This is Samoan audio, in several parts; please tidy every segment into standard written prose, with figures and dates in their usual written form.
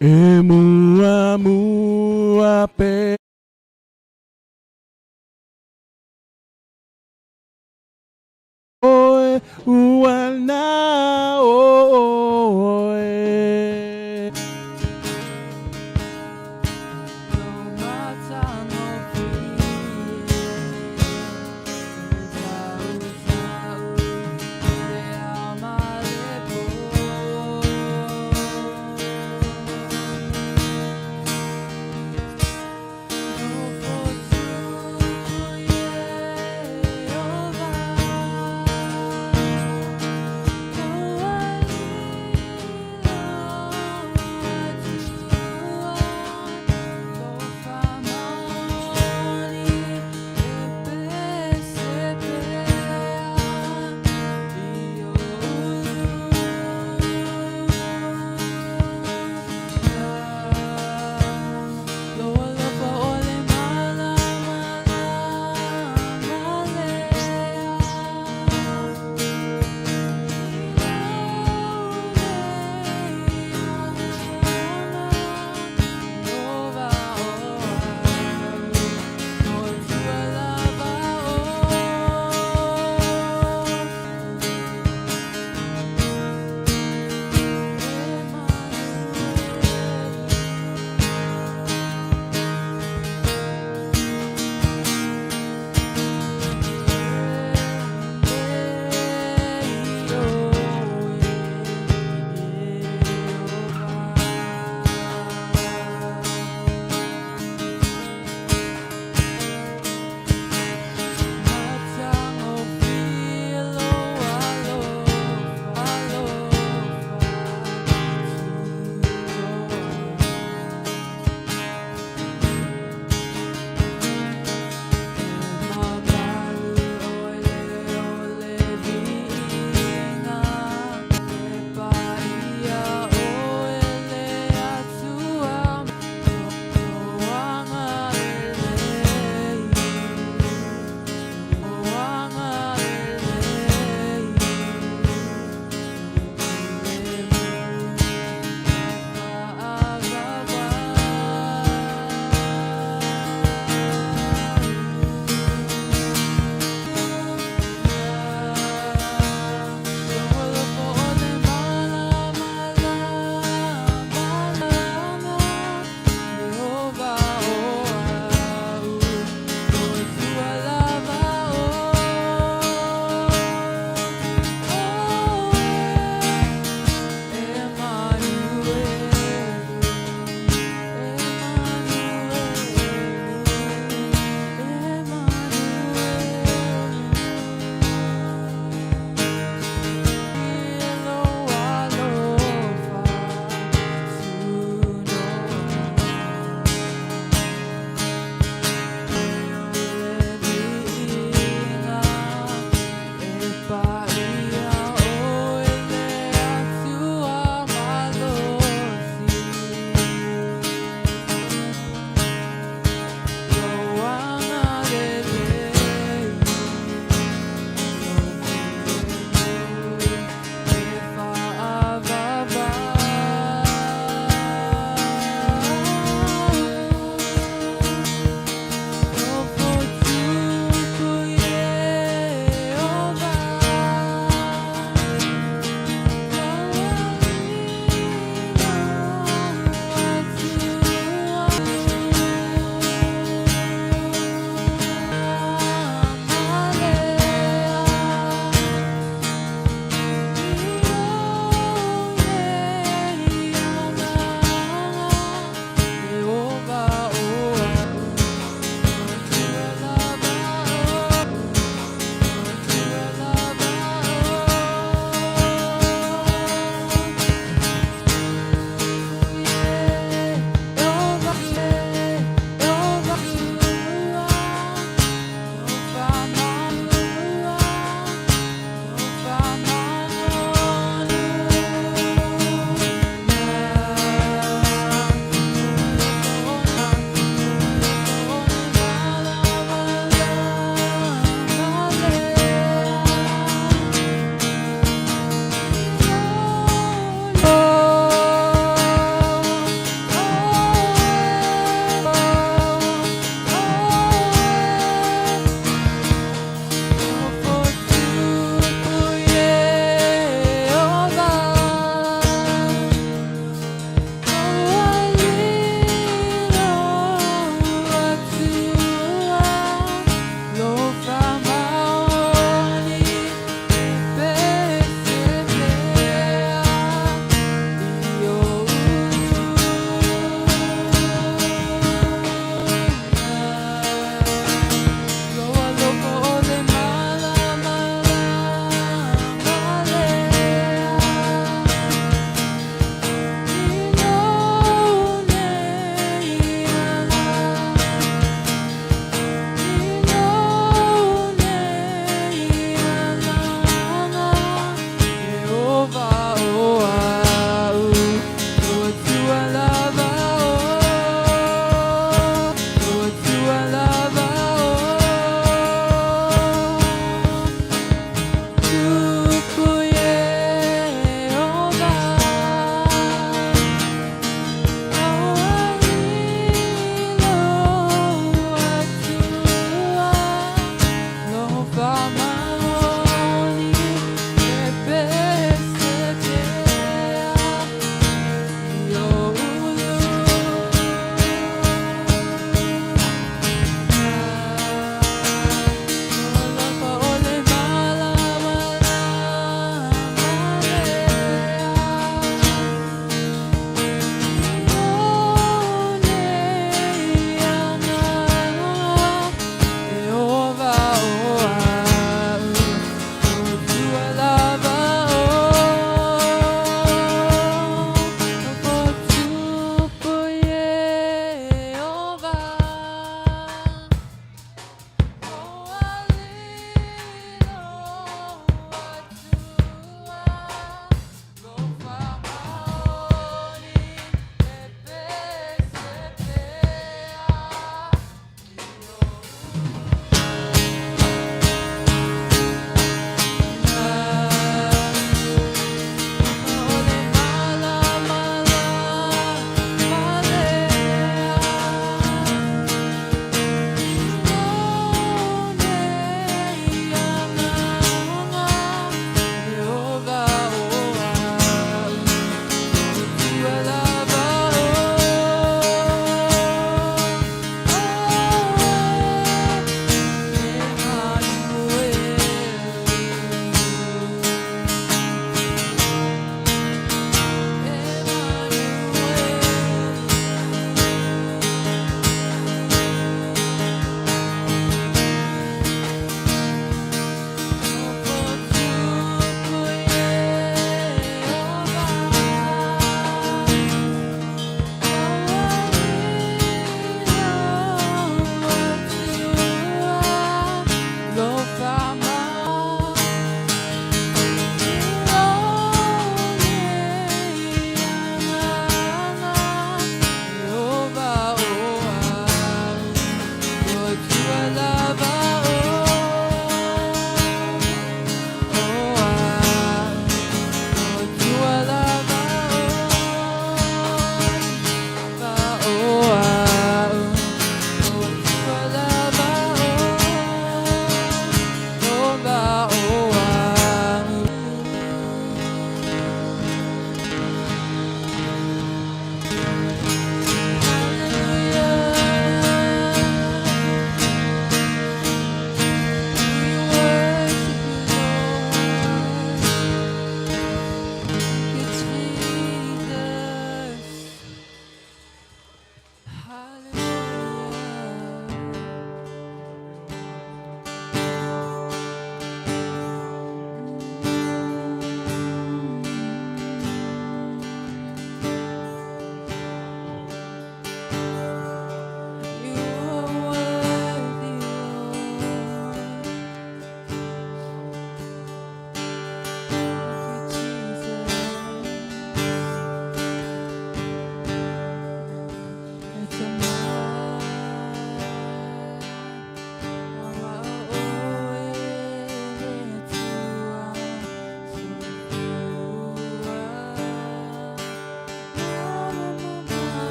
E muamua pea oe ua na oe.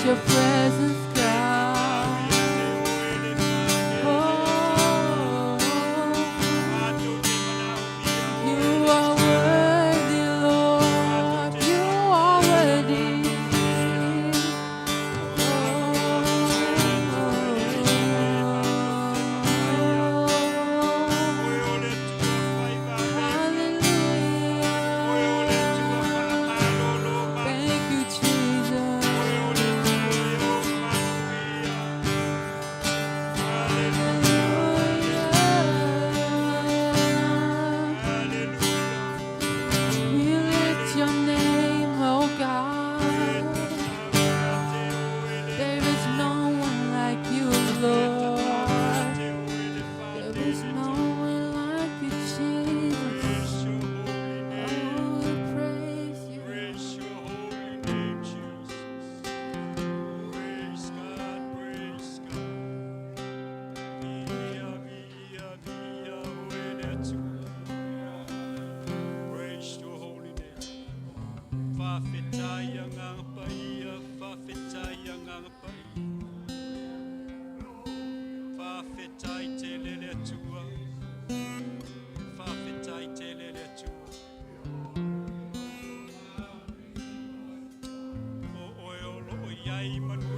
Your presence.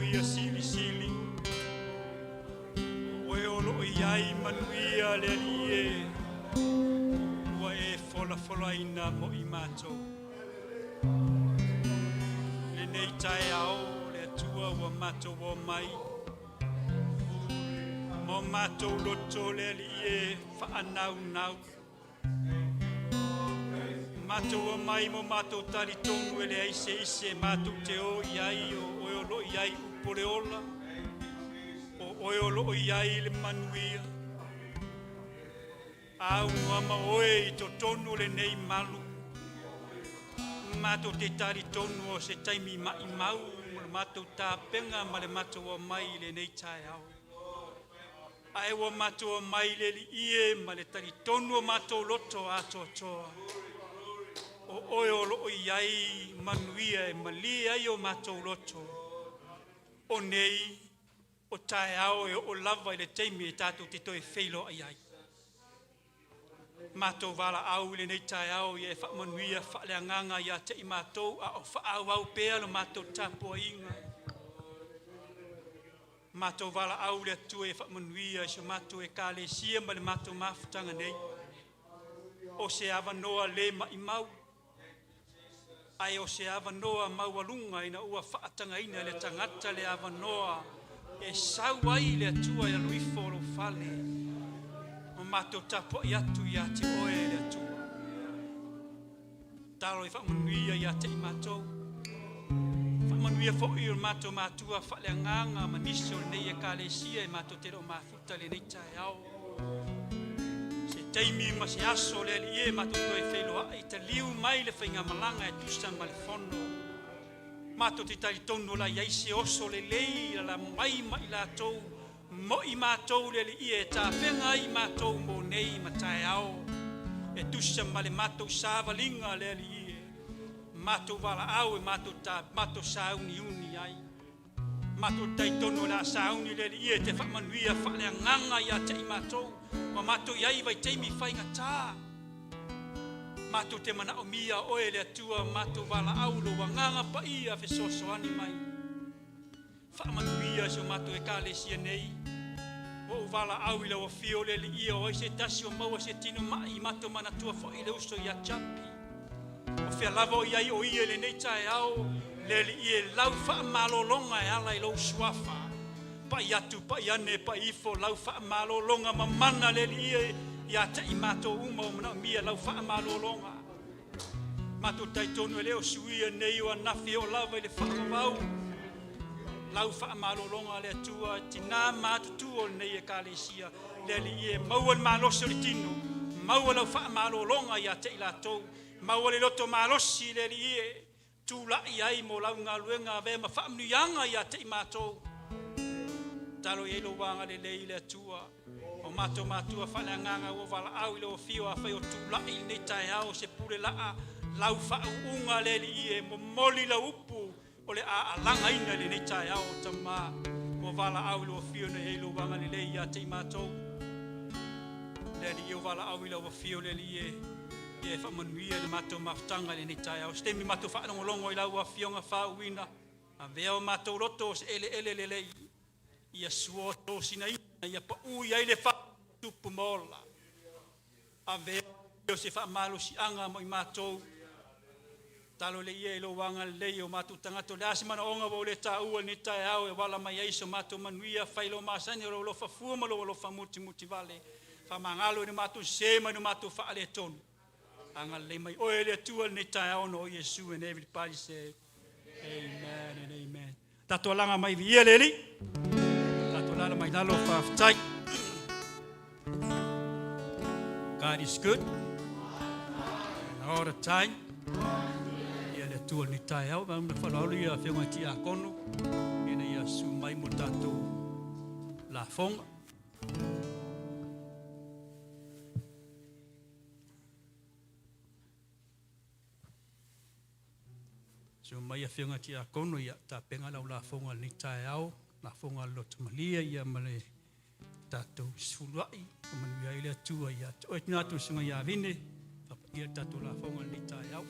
manuia silisili. O oe o loo i ai manuia le Alii e, ua e folafolaina mo i matou. Lenei taeao le Atua ua matou omai ma o matou loto le Alii e faanaunau. Matou omai ma o matou talitonu e leai se isi e matou te o i ai, o oe o loo i ai upu o le ola, o oe o loo i ai le manuia. Aunoa ma oe i totonu o lenei malu, matou te talitonu o se taimi maimau mo le matou tapena ma le matou omai i lenei taeao. Ae ua matou omai le Alii e ma le talitonu o matou loto atoatoa, o oe o loo i ai manuia e malie ai o matou loto. O nei o taeao e oo lava i le taimi e tatou te toe feiloai ai. Matou valaau i lenei taeao ia e faamanuia faaleagaga ia te i matou a o faaauau pea le matou tapuaiga. Matou valaau le Atua e faamanuia i so matou Ekalesia ma le matou mafutaga nei. O se avanoa le maimau, ae o se avanoa maualuga ina ua faatagaina e le tagata le avanoa e sau ai le Atua e alu ifo o lou fale, ma matou tapuai atu ia te oe le Atua. Talo e faamanuia ia te i matou. Faamanuia foi o le matou matua faaleagaga ma nisi o lenei Ekalesia e matou te le o mafuta i lenei taeao. Se taimi ma se aso le Alii e matou toe feiloai, taliu mai le faigamalaga e tusa ma le fono. Matou te talitonu o la i ai se oso lelei ala mai ma i latou, mo i matou le Alii e tapena ai matou mo nei ma taeao, e tusa ma le matou savaliga le Alii e, matou valaau e matou, ta, matou sauniuni ai. Matou talitonu o le a sauni le Alii e te faamanuia faaleagaga ia te i matou, ma matou i ai vaitaimi faigata. Matou te manaomia oe le Atua, matou valaau lou agaga paia fesoasoani mai. Faamanuia si o matou Ekalesia nei. Ua ou valaau i lau afio le Alii o ai se tasi o maua se tino mai, matou manatua foi le uso ia Chapi. O fea lava o i ai o ia i lenei taeao, le Alii e lau faamalologa e ala i lou suafa. Pai atu, pai ane, pai ifo, lau faamalologa mamana le Alii e ia te i matou uma o manaomia lau faamalologa. Matou talitonu e le o suia nei o anafi o lava i le faavavau. Lau faamalologa le Atua, tina matutua o lenei Ekalesia, le Alii e maua le malosi o le tino, maua lau faamalologa ia te i latou, maua le loto malosi le Alii e tulai ai mo lau galuega avea ma faamanuiaga ia te i matou. Talo i ai lou agalelei le Atua. O matou matua faaleagaga ua valaau i lau afio afai o tulai i lenei taeao se pule laa, lau faauuga le Alii e momoli lau upu o le a alagaina i lenei taeao o tamā. Ua valaau i lau afio na i ai lou agalelei ia te i matou. Le Alii o valaau i lau afio le Alii e ia e faamanuia le matou mafutaga i lenei taeao. Se taimi matou faalogologo i lau afioga faauuina, avea o matou loto o se eleele lelei, ia sua tosinaina, ia pau i ai le faatupu ma ola. Avea o se faamalosiaga mo i matou. Talo le ia i lou agalelei o matou tagata, o le a se manaoga ua o le taua i lenei taeao e wala mai ai so matou manuia, fai lou masani o lou alofa fua ma lou alofa mutimutivale. Faamagalo i le matou sē ma le matou faaletonu. Agalelei mai oe le Atua i lenei taeao ona o Iesu. And everybody say amen and amen. Tatou alaga mai viia le Alii. Tatou alaala mai lalo, faafetai. God is good and all the time. Ia le Atua i lenei taeao, ma le faaaloalo ia afioga i tiakono ina ia susu mai mo tatou lafoga. Susu mai afioga tiakono, ia tapena lau lafoga i lenei taeao, lafoga a le loto malie ia ma le tatou sefuluai, faamanuia ai le Atua ia te oe. Tina atu susuga ia Vine, faapaia le tatou lafoga i lenei taeao.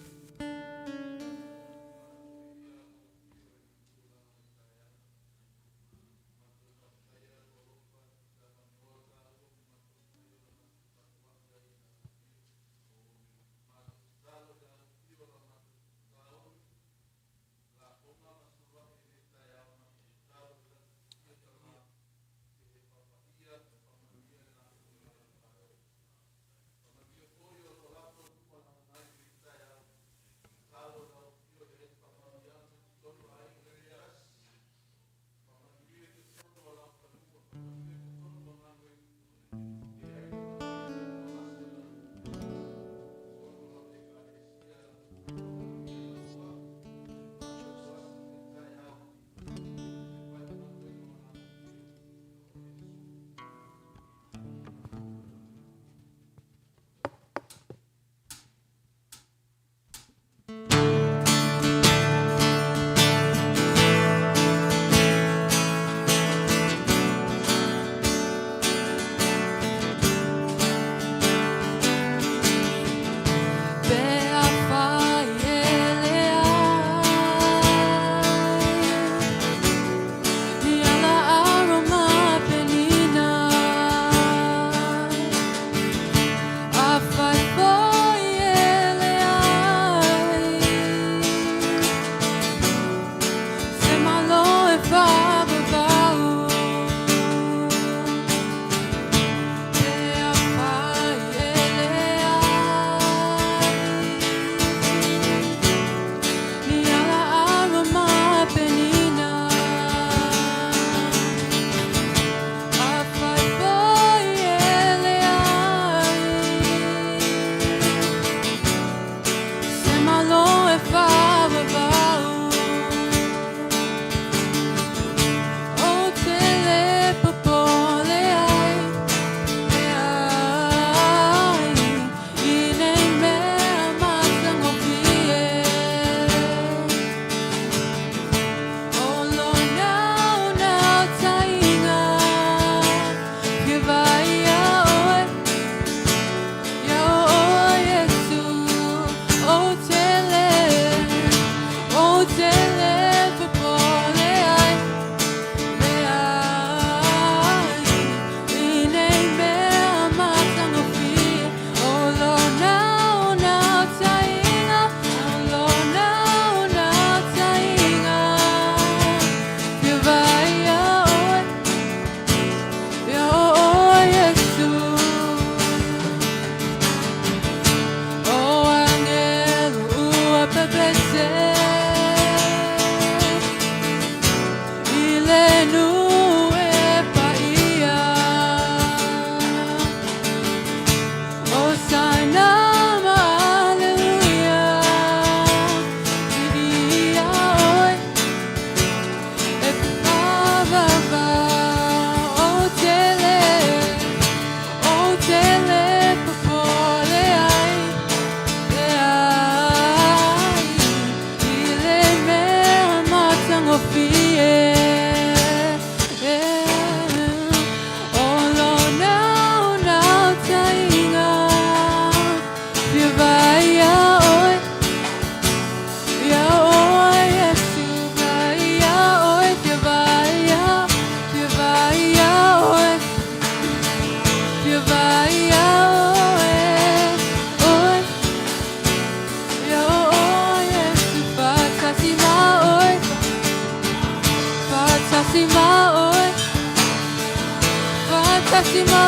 Faatasi ma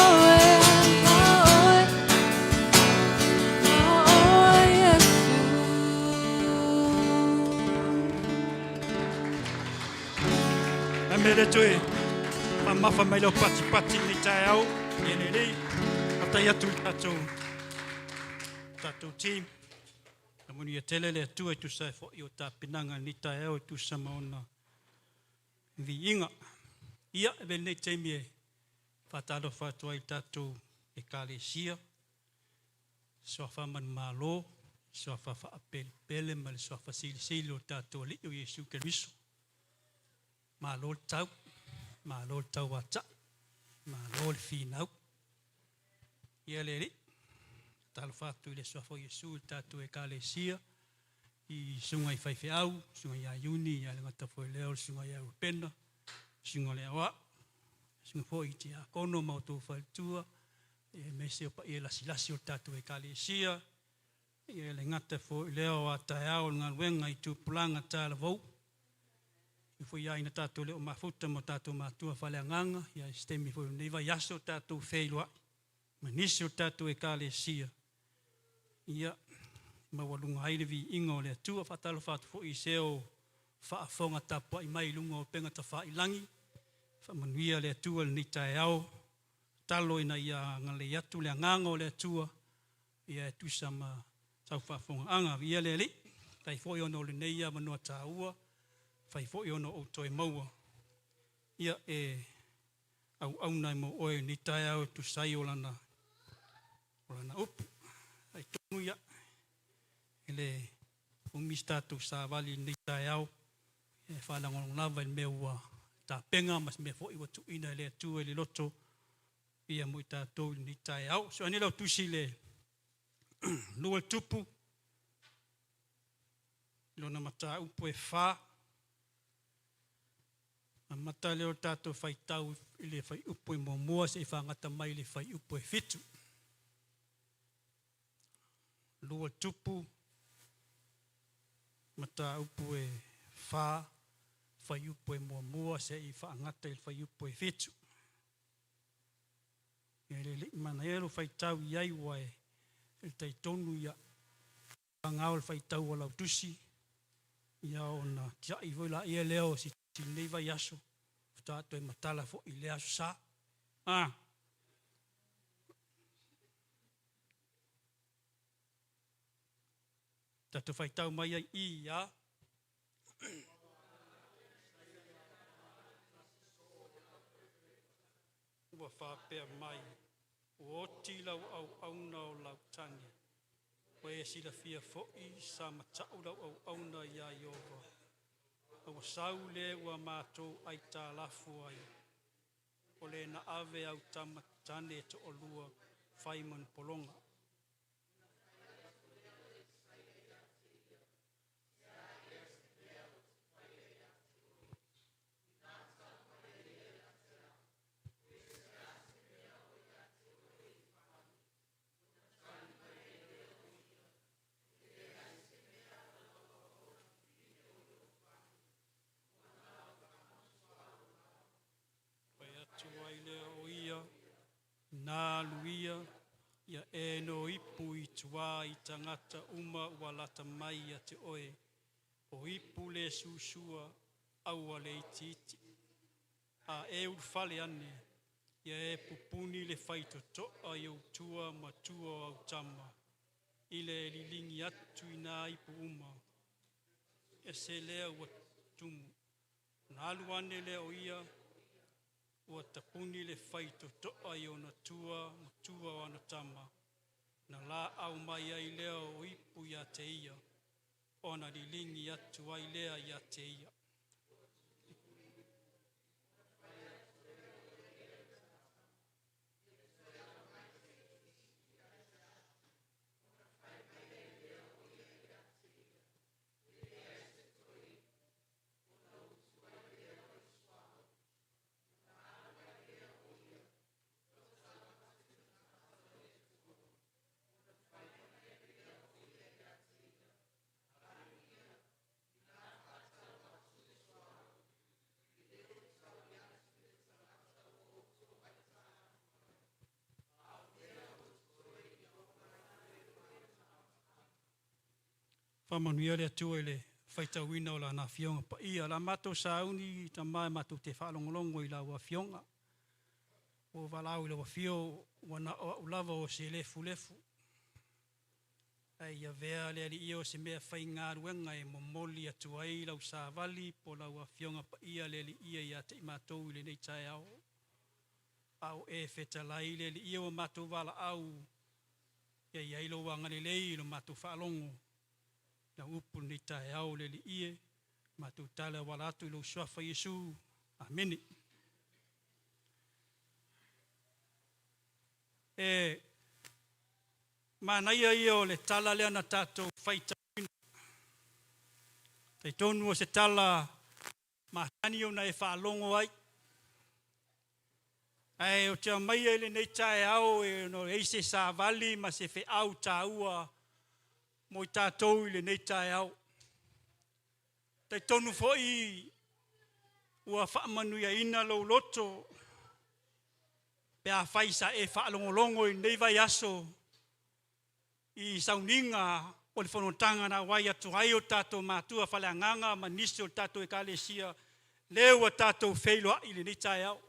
oe, ma oe, ma oe Iesu. A mea le toe faamafa mai lau patipati i lenei taeao, ia lelei. Faafetai atu i le tatou team. Faamanuia tele le Atua e tusa ai foi o tapenaga i lenei taeao e tusa ma ona viiga. Ia, e avea lenei taimi e faatalofa atu ai i le tatou Ekalesia, Suafa Manumalo, Suafa Faapelepele ma le Suafa Silisili o le tatou Alii o Iesu Keriso. Malo le tau, malo le tauatai, malo le finau. Ia le Alii, talofa atu i le Suafa o Iesu i le tatou Ekalesia, i susuga i faifeau, susuga ia Iuni, ia le gata foi i lea o le susuga ia Rupena, susuga le Aoao, susuga foi i Tiakono ma outou faletua, aemaise o paia lasilasi o le tatou Ekalesia, ia le gata foi i lea o a taeao o le galuega i tupulaga talavou, e ui foi lava ina tatou le o mafuta ma tatou matua faaleagaga, ia o se taimi foi o lenei vaiaso tatou feiloai ma nisi o tatou Ekalesia, ia, maualuga ai le viiga o le Atua. E faatalofa atu foi i se o faafofoga tapuai mai i luga o upega tafailagi, faamanuia le Atua i lenei taeao, tatalo ina ia agalelei atu le agaga o le Atua e tusa ma sau faafofogaaga. Viia le Alii, faafetai foi ona o lenei avanoa taua, ua mafai foi ona ou toe maua e auauna ai mo oe i lenei taeao e tusa ai o Lana upu. E talitonu e le umi se tatou savali i lenei taeao, e faalagolago lava i le mea ua tapena ma se mea foi ua tuuina e le Atua i le loto mo i tatou i lenei taeao. Sue ane lau Tusi i le 2 Tupu, lona mataupu e 4, amata lea o le tatou faitau i le fuaiupu 1 seia fagata mai i le fuaiupu e 7. 2 Tupu, mataupu e 4, fuaiupu e 1 seia faagata i le fuaiupu e 7. E lelei, manaia lou faitau i ai aua e talitonu vagana o le faitau a lau tusi, ona tiai foi lea o se isi i lenei vaiaso, faatoa toe matala foi i lea Aso Sa. Tatou faitau mai ai i i a. Ua faapea mai, ua oti lau auauna o lau tagi, ua e silafia foi sa matau lau auauna iā Ieova, a ua sau le ua matou aitalafu ai, o le na ave au tama tane e toalua fai ma ni pologa. Fai atu ai lea o ia, na alu ia, ia e no ipu i tua i tagata uma ua lata mai ia te oe, o ipu le susua aua le itiiti. A e ulufale ane, ia e pupuni le faitotoa i ou tua ma tua o au tama, i le liligi atu i nā ipu uma, ese lea ua tumu. Ona alu ane lea o ia, ua tapuni le faitotoa i ona tua ma tua o ana tama, na laau mai ai lea o ipu ia te ia, ona liligi atu ai lea ia te ia. Faamanuia le Atua i le faitauina o Lana Afioga Paia. La matou sauni, Tama, e matou te faalogologo i Lau Afioga. Ua ou valaau i Lau Afio, ua na o au lava o se lefulefu. Ae ia avea le Alii o se mea faigaluega e momoli atu ai lau savali po lau Afioga Paia le Alii ia te i matou i lenei taeao. A o e fetalai le Alii ua matou valaau, ia i ai lou agalelei i lo matou faalogo, lau upu i lenei taeao le Alii e, matou tala e auala atu i lou suafa Iesu. Amene. E manaia ia o le tala lea na tatou faitauina. Talitonu o se tala masani ona e faalogo ai. Ae ou te aumaia i lenei taeao e ono i ai se savali ma se feau taua mo i tatou i lenei taeao. Talitonu foi ua faamanuiaina lou loto pe afai sa e faalogologo i lenei vaiaso i sauniga o le fonotaga na auai atu ai o tatou matua faaleagaga ma nisi o le tatou Ekalesia, lea ua tatou feiloai i lenei taeao.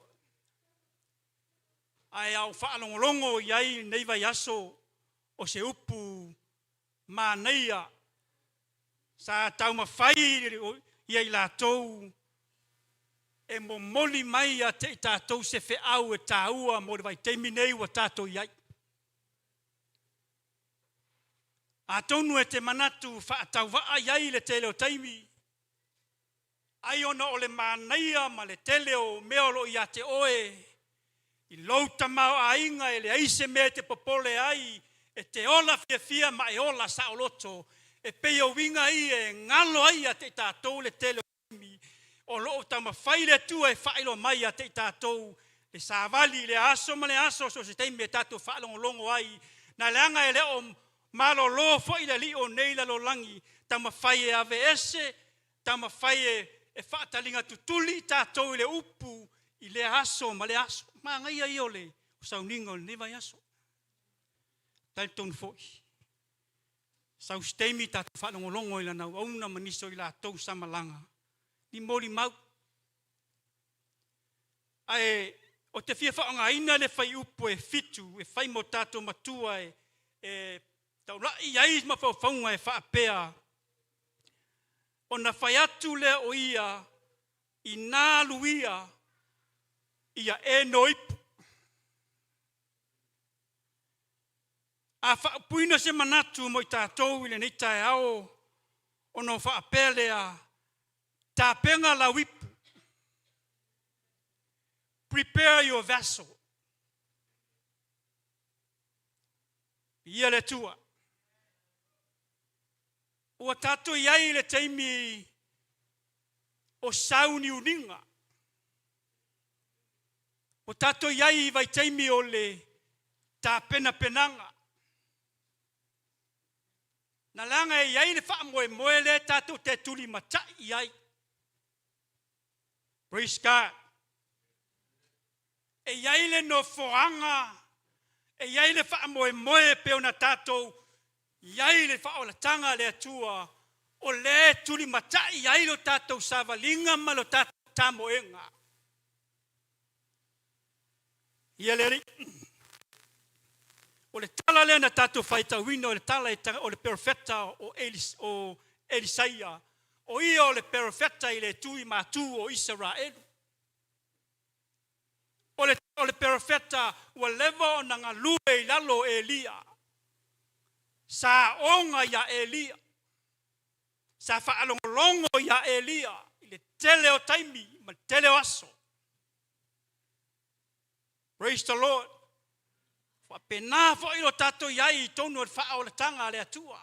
Ae a ou faalogologo i ai i lenei vaiaso, o se upu manaia sa taumafai ia i latou e momoli mai ia te i tatou se feau e taua mo le vaitaimi nei ua tatou i ai. Atonu e te manatu faatauvaa i ai le tele o taimi, ai ona o le manaia ma le tele o mea o lo o ia te oe i lou tamaoaiga, e leai se mea e te popole ai, e te ola fiafia ma e ola saoloto. E pei o uiga ia e galo ai ia te i tatou le tele o taimi o lo o taumafai le Atua e faailoa mai ia te i tatou le savali i le aso ma le aso, so o se taimi e tatou faalogologo ai, na leaga e le o malolo foi le alii o nei lalolagi, taumafai e aveese, taumafai e faataliga tutuli i tatou i le upu i lea aso ma lea aso. Manaia ia o le sauniga o lenei vaiaso. Talitonu foi, sau se taimi tatou faalogologo i lana auauna ma nisi o i latou sa malaga, ni molimau. Ae ou te fia faaaogaina le fuaiupu e 7 e fai mo tatou matua e taulai ai mafaufauga e faapea, ona fai atu lea o ia, ina alu ia, ia e noipu. A faaupuina se manatu mo i tatou i lenei taeao, ona faapea lea, tapena lau ipu, prepare your vessel. Ia le Atua. Ua tatou i ai i le taimi o sauniuniga. Ua tatou i ai i vaitaimi o le tapenapenaga. Na leaga e i ai le faamoemoe lea tatou te tulimatai i ai. Praise God. E i ai le nofoaga, e i ai le faamoemoe e pei ona tatou i ai le faaolataga a le Atua, o lea e tulimatai ai lo tatou savaliga ma lo tatou tamoega. Ia le Alii. O le tala lea na tatou faitauina, o le tala o le perofeta o Elisaia, o ia o le perofeta i le tui matu o Isaraelu. O le perofeta ua leva ona galue i lalo o Elia, sa oga ia Elia, sa faalogologo ia Elia i le tele o taimi ma le tele o aso. Praise the Lord. Faapena foi lo tatou i ai i totonu o le faaolataga a le Atua.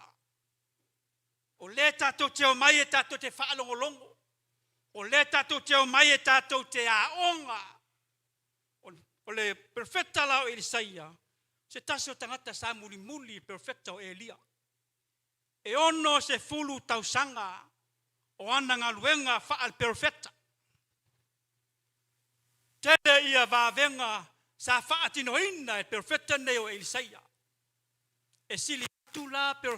O lea tatou te omai e tatou te faalogologo, o lea tatou te omai e tatou te aoga. O le perofeta la o Elisaia, se tasi o tagata sa mulimuli i perofeta o Elia. E 60 tausaga o ana galuega faale-perofeta. Tele ia vavega sa faatinoina e perofeta nei o Elisaia. E sili atu la pe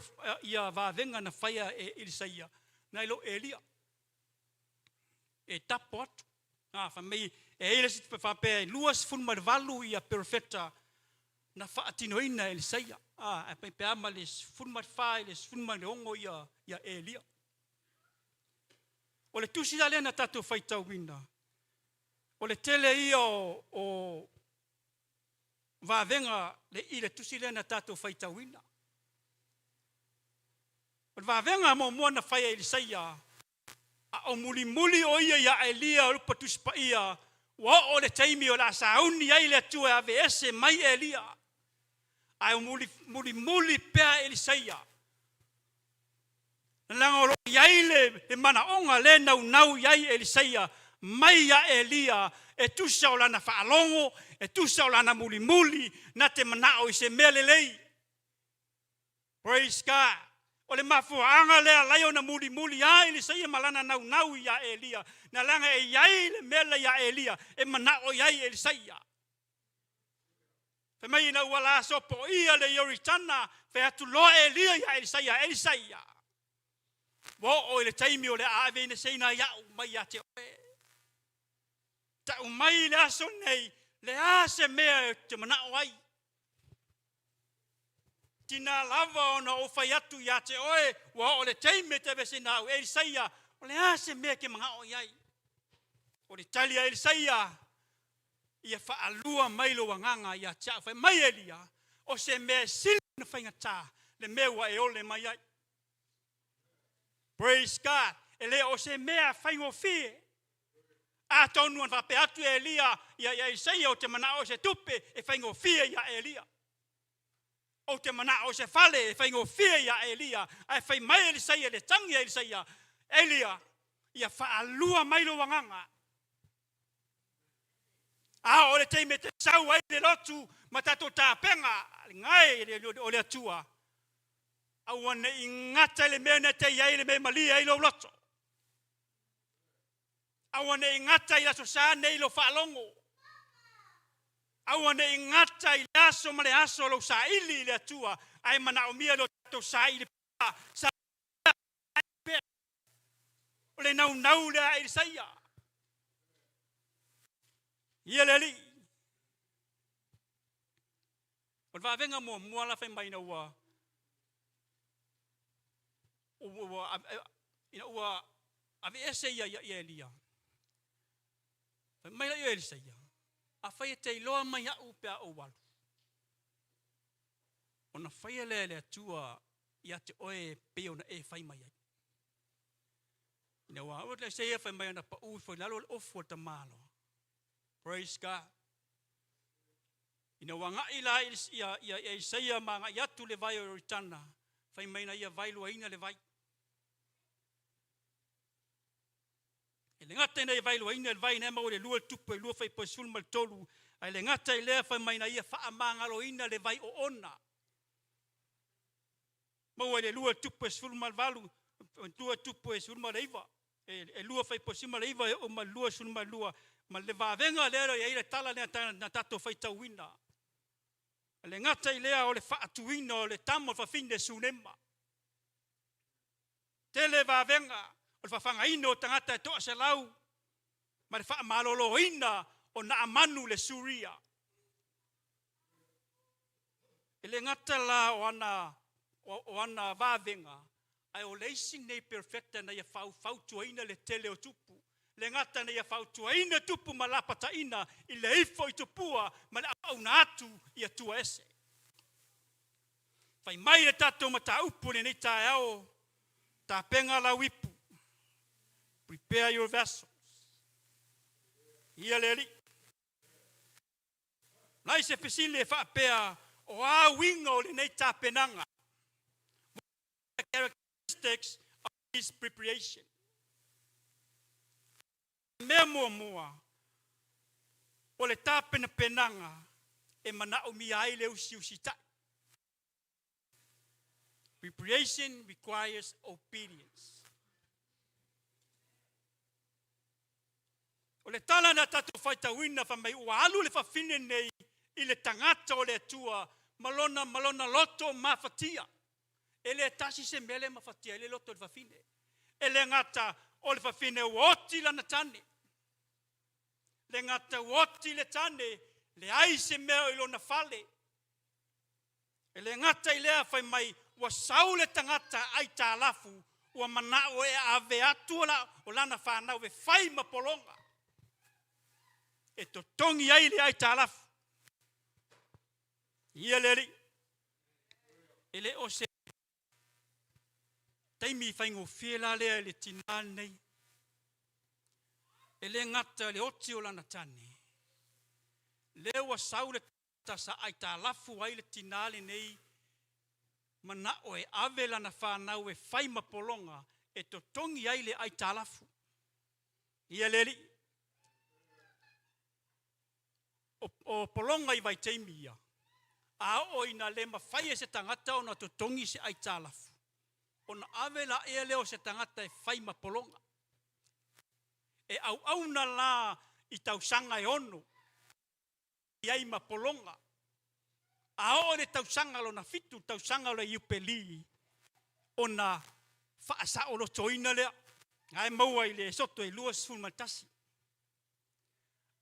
ia vavega na faia e Elisaia nai lo Elia. E tapo atu. A, fai mai, e i ai le isi faapea e 28 ia perofeta na faatinoina e Elisaia. A, ae pe a ma le 14 i le 16 ia, ia Elia. O le tusi la lea na tatou faitauina, o le tele ia o vavega i le tusi lea na tatou faitauina. O le vavega muamua na fai e Elisaia, a o mulimuli o ia ia Elia o le upu a Tusi Paia, ua oo le taimi o le a sauni ai le Atua e aveese mai Elia. Ae mulimuli pea Elisaia, leaga o lo o i ai le manaoga lea e naunau i ai Elisaia mai ia Elia, e tusa o lana faalogo, e tusa o lana mulimuli, na te manao i se mea lelei. Praise God. O le mafuaaga lea alai ona mulimuli a Elisaia ma lana naunau ia Elia, na laga e i ai le mea lea ia Elia e manao i ai Elisaia. Fai mai ina ua la sopoia le Ioritana, fai atu loa Elia ia Elisaia, Elisaia, ua oo i le taimi o le a aveeseina ai au mai ia te oe. Tau mai le aso nei, le a se mea e te manao ai? Tina lava ona ou fai atu ia te oe, ua oo le taimi e te aveeseina au. Elisaia, o le a se mea e te manao i ai? O le tali a Elisaia, ia faalua mai lou agaga ia te au. Fai mai Elia, o se mea e sili ona faigata le mea ua e ole mai ai. Praise God. E le o se mea faigofie. Atonu ana faapea atu Elia ia ia Isaia, ou te manao i se tupe, e faigofie ia Elia. Ou te manao i se fale, e faigofie ia Elia. Ae fai mai Elisaia, le tagi a Elisaia, Elia, ia faalua mai lou agaga. A o le taimi e te sau ai le lotu ma tatou tapena le gae o le Atua, aua ne i gata i le mea na te i ai le mea e malie ai lou loto. Aua ne i gata i le Aso Sa nei lou faalogo. Aua ne i gata i le aso ma le aso lou saili i le Atua, ae manaomia lo tatou saili pea, saili pea. O le naunau lea a Elisaia. Ia le Alii. O le vavega muamua la fai mai ina ua ina ua aveese ia ia Elia. Fai mai la ia Elisaia, afai e te iloa mai au pe a ou alu, ona faia lea e le Atua ia te oe e pei ona e fai mai ai. Ina ua aua Elisaia fai mai ana pau ifo i lalo le ofu o le tamaloa. Praise God. Ina ua agai la ia, ia, ia Isaia ma agai atu le vai o Ioritana, fai mai na ia vailuaina le vai. E le gata ina ia vailuaina le vai, na e maua le lua le tupu e lua fuaiupu 13, ae le gata i lea fai mai na ia faamagaloina le vai oona. Maua i le lua tupu e 18, lua tupu e 19, e lua fuaiupu 19 e oo mai le 22, ma le vavega lea e i ai le tala lea na tatou faitauina. E le gata i lea o le faatuina o le tama o le fafine Sunema. Tele vavega o le fafagaina o tagata e 100 ma le faamaloloina o Naamanu le Suria. E le gata la o ana, o ana vavega, ae o le isi nei perfecta na ia faufautuaina le tele o tupu. Le gata na ia fautuaina tupu ma lapataina i le ifo i tupua ma le auauna atu i Atua ese. Fai mai le tatou mataupu lenei taeao, tapena lau ipu. Prepare your vessels. Ia le Alii. Lai se fesili e faapea, o a uiga o lenei tapenaga? What are the characteristics of this preparation? Mea muamua, o le tapenapenaga e manaomia ai le usiusitai. Preparation requires obedience. O le tala na tatou faitauina fai mai ua alu le fafine nei i le tagata o le Atua ma lona loto mafatia. E le tasi se mea le mafatia ai le loto i le fafine. E le gata o le fafine ua oti lana tane. Le gata ua oti le tane, leai se mea o i lona fale. E le gata i lea, fai mai ua sau le tagata aitalafu, ua manao e ave atu o lana fanau e fai ma pologa e totogi ai le aitalafu. Ia le Alii, e le o se taimi faigofie la lea i le tinā lenei. E le gata i le oti o lana tane, lea ua sau le tagata sa aitalafu ai le tinā lenei, manao e ave lana fanau e fai ma pologa e totogi ai le aitalafu. Ia le Alii, o pologa i vaitaimi ia, a oo ina le mafai e se tagata ona totogi se aitalafu, ona ave laia lea o se tagata e fai ma pologa. E auauna la i tausaga e 6 i ai ma pologa. A oo i le tausaga lona 7, tausaga o le Iupeli, ona faasaolotoina lea. Na e maua i le Esoto e 21.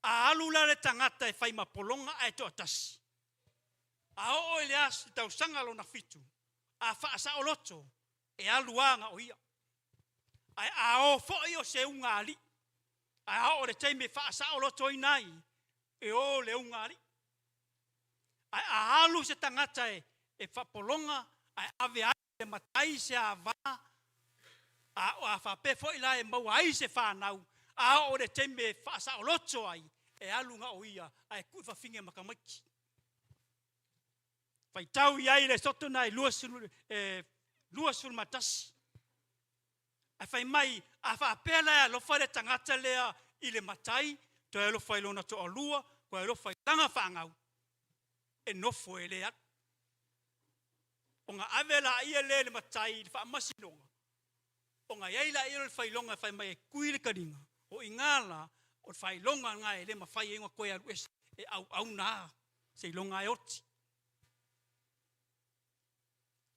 A alu la le tagata e fai ma pologa ae toatasi, a oo i le aso tausaga lona 7, a faasaoloto, e alu lava na o ia. Ae a o foi o se ugaalii, ae a oo i le taimi e faasaolotoina ai, e o le ugaalii. Ae a alu se tagata e faapologa ae ave ai le matai se ava, a faapea foi la e maua ai se fanau, a oo i le taimi e faasaoloto ai, e alu na o ia ae tuu le fafine ma tamaiti. Faitau i ai le soto na e 21. Ae fai mai, a faapea la e alofa le tagata lea i le matai, toe alofa i lona toalua, toe alofa i lana fanau, e nofo e le alu. Ona ave laia lea i le matai i le faamasinoga, ona i ai laia o le faailoga e fai mai e tui le taliga, o i ina la, o le faailoga lena e le mafai ai ona toe alu ese, e auauna lava seiloga lava e oti.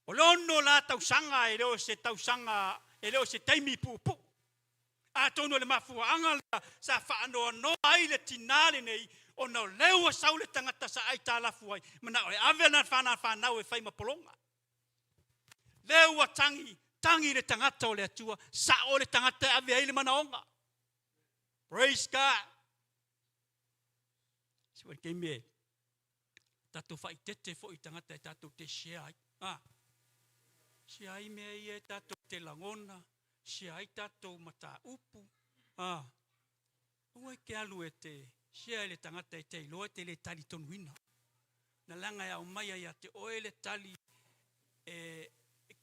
O le 6 la tausaga e le o se tausaga, e le o se taimi puupuu. Atonu o le mafuaaga lea sa faanoanoa ai le tinā lenei, ona o lea ua sau le tagata sa aitalafu ai, manao e ave lana fanau e fai ma pologa. Lea ua tagi, tagi le tagata o le Atua, sao le tagata e ave ai le manaoga. Praise God. Se i taimi e tatou faaitete foi i tagata e tatou te share ai. Ah. Share ai mea ia e tatou te lagona, share ai tatou mataupu. Ah. Aua e te alu e te share i le tagata e te iloa e te le talitonuina. Na leaga e aumai ia te oe le tali e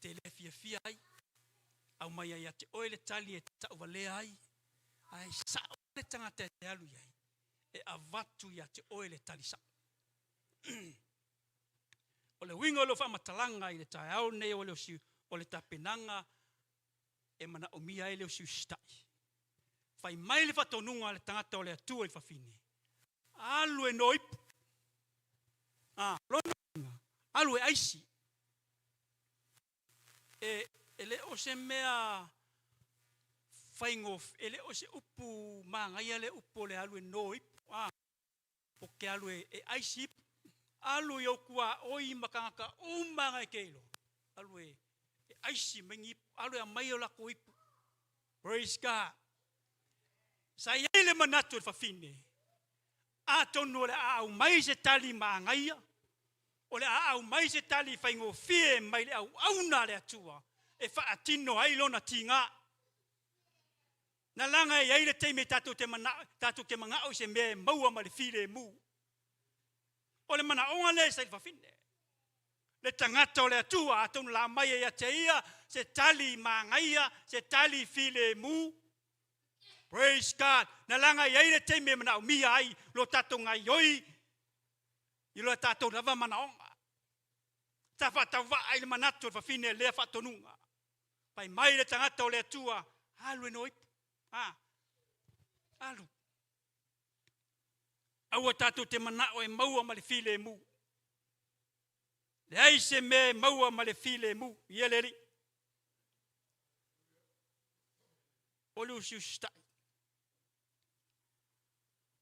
te le fiafia ai, aumai ia te oe le tali e te tauvalea ai, ae sao le tagata e te alu i ai, e avatu ia te oe le tali sao. O le uiga o lou faamatalaga i le taeao lenei o le tapenaga e manaomia ai le usiusitai. Fai mai le faatonuga a le tagata o le Atua i le fafine, alu e noipu. Lona uiga, alu e aisi. E le o se mea faigofie, e le o se upu manaia le upu o le alu e noipu. O te alu e aisi ipu. Alu i ou tuaoi ma tagata uma na e te iloa, alu e aisi mai ni ipu, alu e aumai o latou ipu. Praise God. Sa i ai le manatu o le fafine, atonu o le a aumai se tali manaia, o le a aumai se tali faigofie mai le auauna a le Atua e faatino ai lona tiga. Na laga e i ai le taimi tatou te manao i se mea e maua ma le filemu. O le manaoga lea sa i le fafine. Le tagata o le Atua, atonu la aumai ia te ia se tali manaia, se tali filemu. Praise God. Na laga e i ai le taimi e manaomia ai lo tatou gaioi i lo tatou lava manaoga. Sa faatauvaa i le manatu o le fafine lea faatonuga. Fai mai le tagata o le Atua, alu e noipu. Alu. Aua tatou te manao e maua ma le filemu. Leai se mea e maua ma le filemu i le Alii. O le usiusita'i.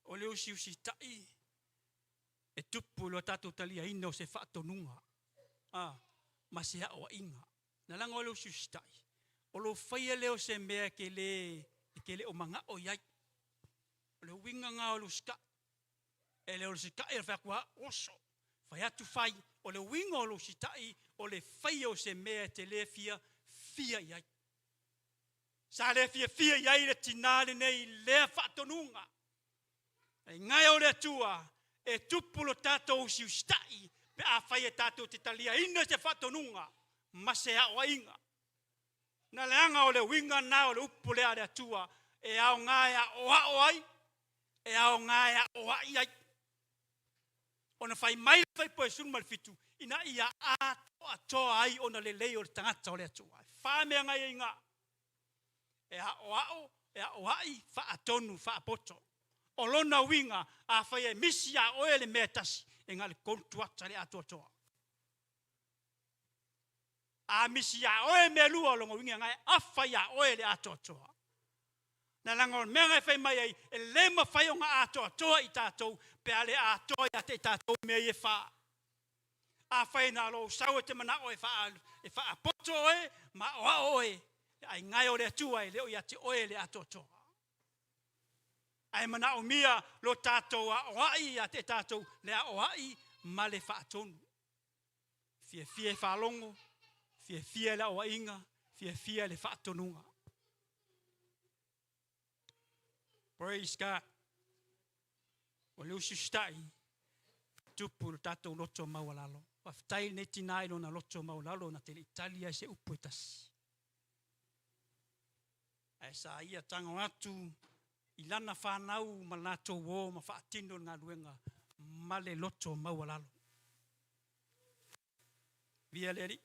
O le usiusita'i e tupu i lo tatou taliaina o se faatonuga a, ma se aoaiga. Na laga o le usiusita'i, o lou faia lea o se mea e te le, e te le o manao i ai. O le uiga lena o le usitai. E le o le sitai o le fai atu lava, oso, fai atu fai. O le uiga o lou sitai, o le faia o se mea e te le fia fia i ai. Sa le fiafia i ai le tinā lenei i lea faatonuga. Aigae o le Atua e tupu lo tatou usiusitai pe afai e tatou te taliaina se faatonuga ma se aoaiga. Na leaga o le uiga lena o le upu lea a le Atua e aoga e aoao ai, e aoga e aoai ai. Ona fai mai le Fuaiupu 17, ina ia atoatoa ai ona lelei o le tagata o le Atua. E fa mea na i ai i ina. E aoao, e aoai, faatonu, faapoto. O lona uiga, afai e misi ia oe le mea e tasi, e na o le tolu tuata le atoatoa. A misi ia oe mea e lua, o lona uiga lena e afa ia oe le atoatoa. Na leaga o le mea na e fai mai ai, e le mafai ona atoatoa i tatou pe a le atoa ia te i tatou mea ia e fa. Afai na o lou sau e te manao e faapoto oe ma aoao oe, le aiga e o le Atua e le o ia te oe le atoatoa. Ae manaomia lo tatou aoai ia te tatou le aoai ma le faatonu. Fiafia e faalogo, fiafia i le aoaiga, fiafia i le faatonuga. Praise God. O le usiusitai, tupu i lo tatou loto maualalo. Faafetai i lenei tinā i lona loto maualalo na te le i tali lava i se upu e tasi. Ae sa ia tago atu i lana fanau ma latou o ma faatino le galuega ma le loto maualalo. Viia le Alii.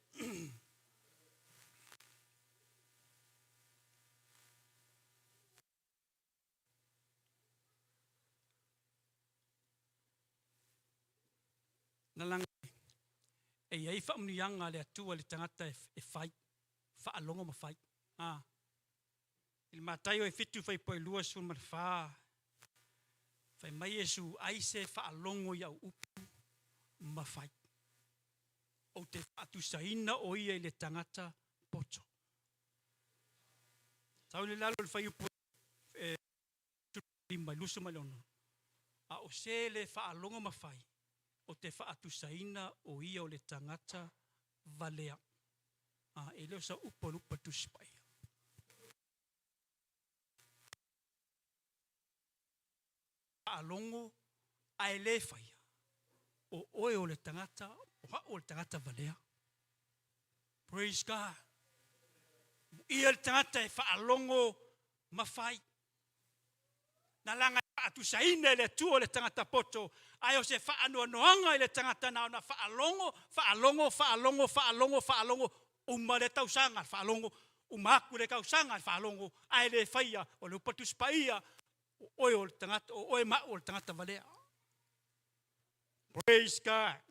Na laga e i ai faamanuiaga a le Atua i le tagata e fai, faalogo ma fai. A. I le Mataio e 7 fuaiupu 24, fai mai Iesu, ai se faalogo i au upu ma fai. Ou te faatusaina o ia i le tagata poto. Sau i le lalo i le fuaiupu 15 i le 26, a o se le faalogo ma fai, ou te faatusaina o ia o le tagata valea. A, e le o sau upu a le upu a le Tusi Paia. Faalogo ae le faia, o oe o le tagata, o au o le tagata valea. Praise God. Ia le tagata e faalogo ma fai. Na laga e faatusaina e le Atua le tagata poto, ae o se faanoanoaga i le tagata na ona faalogo, faalogo, faalogo, faalogo, faalogo, uma lea tausaga faalogo, uma atu lea tausaga faalogo, ae le faia. O le upu a le Tusi Paia, o oe o le tagata, o oe ma au o le tagata valea. Praise God.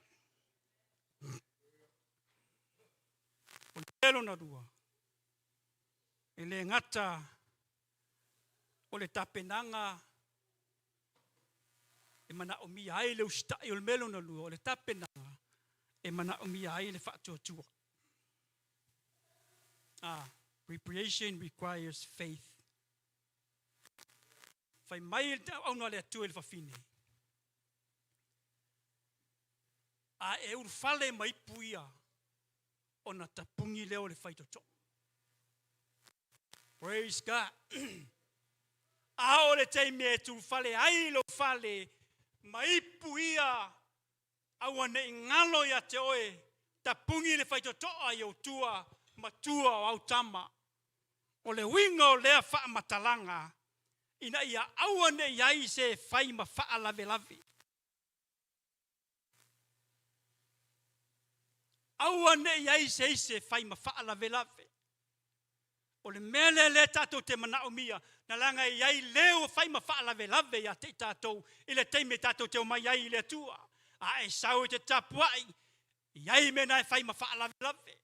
O le mea lona lua, e le gata o le tapenaga e manaomia ai le usitai, o le mea lona lua, o le tapenaga e manaomia ai le faatuatua. Preparation requires faith. Fai mai le auauna a le Atua i le fafine, a e ulufale ma ipu ia, ona tapuni lea o le faitotoa. Praise God. A o le taimi e tulufale ai lou fale ma ipu ia, aua ne i galo ia te oe, tapuni le faitotoa i ou tua ma tua o au tama. O le uiga o lea faamatalaga, ina ia aua ne i ai se fai ma faalavelave. Aua ne i ai se isi e fai ma faalavelave. O le mea lea lea tatou te manaomia, na leaga e i ai le ua fai ma faalavelave ia te i tatou i le taimi e tatou te omai ai i le Atua. A e sau e te tapuai, I ai mea na e fai ma faalavelave.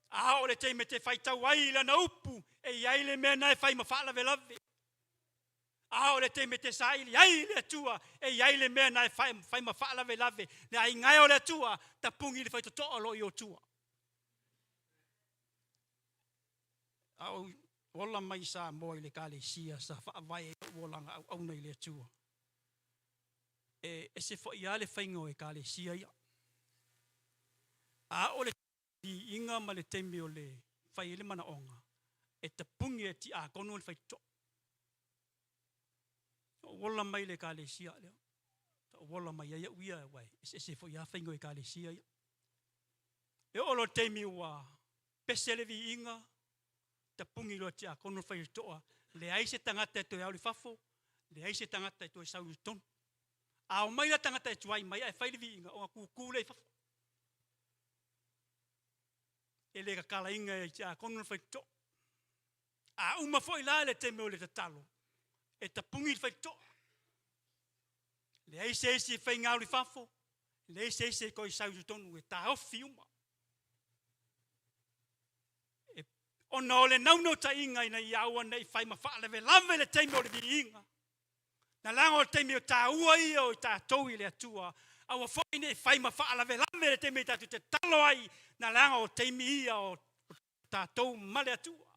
A o le taimi e te faitau ai i lana upu, e i ai le mea na e fai ma faalavelave. A o le taimi e te saili ai i le Atua, e i ai le mea na e fai, fai ma faalavelave. Le aiga e o le Atua, tapugi i le faitotoa o lo o i ou tua. A ou ola mai i Samoa i le Ekalesia sa faavae ai lou olaga auauna i le Atua, e ese foi lava le faiga o Ekalesia ia. A o le viiga ma le taimi o le fai ai le manaoga, e tapuni e tiakono le faitotoa. Na ou ola mai i le Ekalesia lea, na ou ola mai ai au ia, aua e eseese foi lava faiga o Ekalesia ia. E oo loa i le taimi ua pese le viiga, tapuni loa e tiakono le faitotoa, leai se tagata e toe alu i fafo, leai se tagata e toe sau i totonu. A omai la tagata e tuai mai ae fai le viiga, ona tutu lea i fafo. E le tatalaina e tiakono le faitotoa. A uma foi la le taimi o le tatalo, e tapuni le faitotoa. Leai se isi e faiga alu i fafo, leai se isi e toe sau i totonu, e taofi uma. E, ona o le naunautaiga ina ia aua ne i fai ma faalavelave le taimi o le viiga, na leaga o le taimi o taua ia o i tatou i le Atua, aua foi ne i fai ma faalavelave le taimi e tatou te tatalo ai, na leaga o taimi ia o tatou ma le Atua.